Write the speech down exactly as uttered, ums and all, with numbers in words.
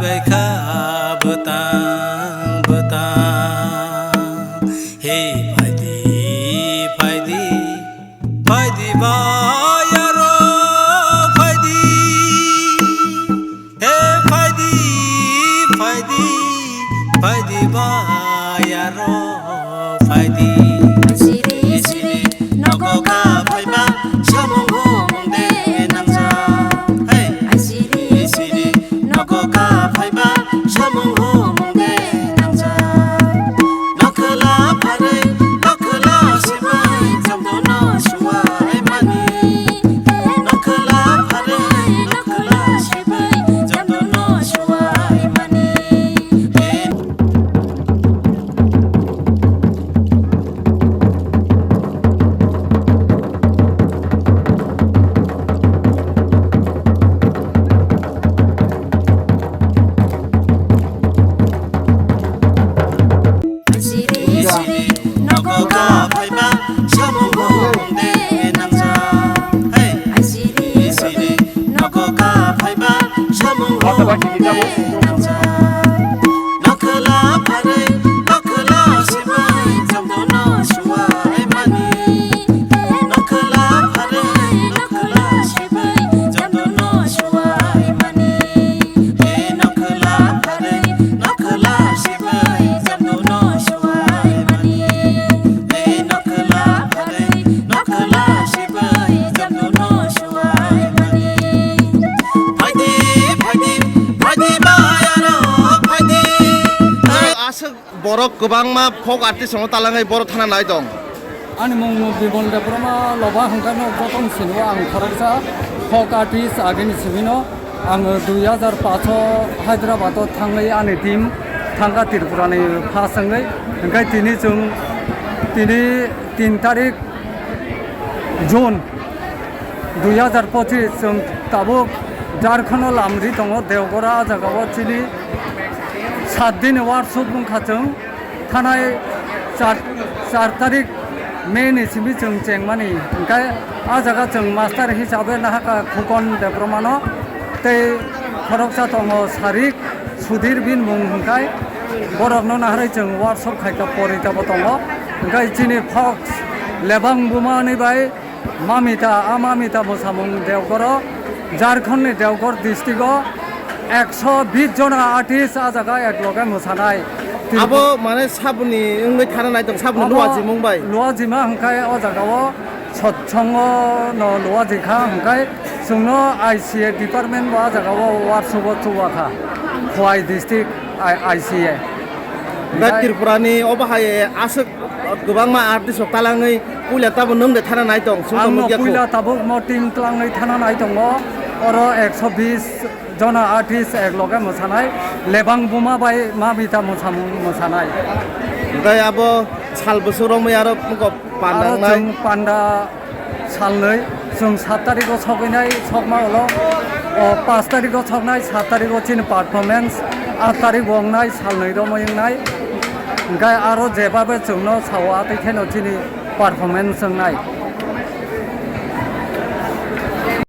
Bai kha bwtang bwtang, he phaidi, phaidi, phaidi bai aro phaidi, he phaidi, phaidi, phaidi bai aro phaidi. Siri siri nogo ka phaiba samung humung de nangsa. Hey. Ai siri siri nogo ka phaiba samung humung de nangsa. Nokhla pharwi nokhla sibai jamdono suwai mani. Nokhla pharwi nokhla sibai jamdono suwai mani. Siri siri nogo ka phaiba samung humung de nangsa. Hey. Ai siri siri nogo ka phaiba samung humung de nangsa. Nokhla pharwi nokhla sibai jamdono suwai mani. Nokhla pharwi nokhla sibai jamdono suwai mani. Nokhla pharwi nokhla sibai jamdono suwai mani. Nokhla pharwi nokhla sibai jamdono suwai mani. Phaidi, phaidi, phaidi bai aro phaidi. Aswk borok kwbangma folk artist rokno talangwi borok thana nai tong. Ani mung Bimol Debbarma Loba hwnkhe no jotono sino ang khoroksa folk artist agini simino. Ang dui hajar paanch o Hyderabad o thangwi ani team thangkha Tripura ni first wngwi. Hwnkhe tini chwng tini tin tarik June dui hajar pochis chwng tabuk Jharkhand o lamri tongo Deogora, ah jaga o chini sat din ni workshop wngkha chwng. Thanai char, char tarik May ni simi chwng chengmani. Hwnkhe ah jaga chwng master hisabe nahakha Khukon Debbarmano tei khoroksa tongo Sarik Sudhir bini mung hwnkhe borokno naharwi chwng workshop khaikha, porita bo tongo. Hwnkhe chini folk Lebang Buma ni bai Mamita, a Mamita mwsamung Deogoro, Jharkhand ni Deogor district o ekso bis jona artist ah jaga ek loge mwsanai. Abo mane saboni wngwi thana nai tong, saboni luajimung bai. Luajima hwnkhe o jaga o sotsongo no luaji kha hwnkhe chwngno I C A department bo ah jaga o workshop o chuba kha. Khowai district I-, I C A. Hwnkhe Tripura ni obo hai aswk kwbangma artist rok talangwi puila tabo nwng de thana nai tong, chwng tong nukya kho. Ang no puila tabuk mo team twlangwi thana nai tongo. Oro ekso bis jona artist ek loge mwsanai, Lebang Buma bai Mamita mwsamung mwsanai. Hwnkhe abo sal bwswk romwi aro panda wngnai? Aro chwng panda salnwi, chwng sat tarikgo sogwinai, sokma ulo, o, paanch tarikgo soknai, sat tarikgo chini performance, aat tarikbo wngnai, salnwi romwi wngnai. Hwnkhe aro jebabe chwngno sao, atwi kheno chini performance wngnai.